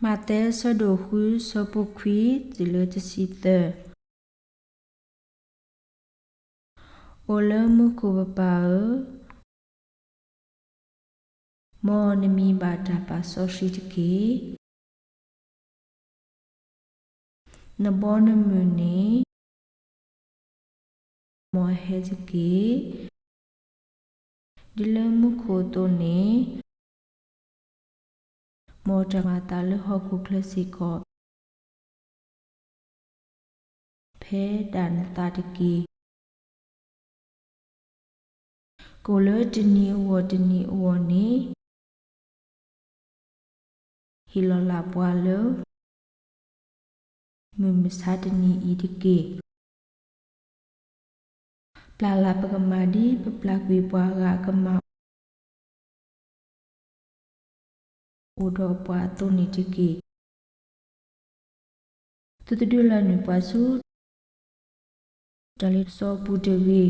မးသဲ ဆၢဒိၣ်ဃု ဆၢဖိခွံတုၤလၢတဆံသၢ. အိၣ်လၢမူခိၣ်ပပၢ်ဧၢ, မ်နမံၤဘၣ်တၢ်ပာ်စီဆှံတက့ၢ်. နဘီနမုၢ်န့ၣ် မ်အဟဲတက့ၢ်. ဒ်လၢမူခိၣ်အသိးန့ၣ် မ်တၢ်မၤအသးလၢဟီၣ်ခိၣ်ချၢစ့ၢ်ကီး ဖဲဒၣ်နသးတက့ၢ်. ကအိၣ်လၢတနံၤအဂီၢ်တနံၤအဂီၢ်န့ၣ် ဟ့ၣ်လီၤလၢ်ပှၤလၢ မုၢ်မဆါတနံၤအံၤတက့ၢ်. ပျၢ်လၢ်ပကမၤဒ်ပပျၢ်ကွံာ်ပှၤဂၤအကမၤ အိၣ်ဒီးပှၤအသိးန့ၣ်တက့ၢ်. သုတဒုးလီၤနုာ်ပှၤဆူ တၢ်လ့ပစီအပူၤတဂ့ၤ.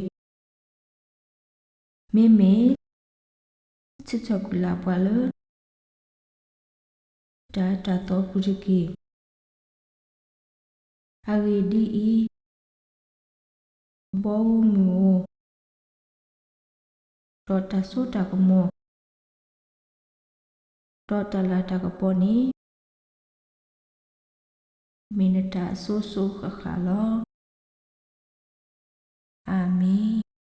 မ့မ့ၢ် ဆၢထၢၣ်ကွံာ်လၢ်ပှၤလၢ တၢ်အၢတၢ်သီအပူၤတက့ၢ်. အဂ့ၢ်ဒ်အံၤ, အဘီဧိၤမုၢ်ဧိၤ, ဒီးတၢ်စိတၢ်ကမီၤ, ဒီးတၢ်လၤတၢ်ကပီၤန့ၣ် မ့ၢ်နတၢ်အစိၤစိၤဃၣ်ဃၣ်လီၤ. အၤမ့ၣ်.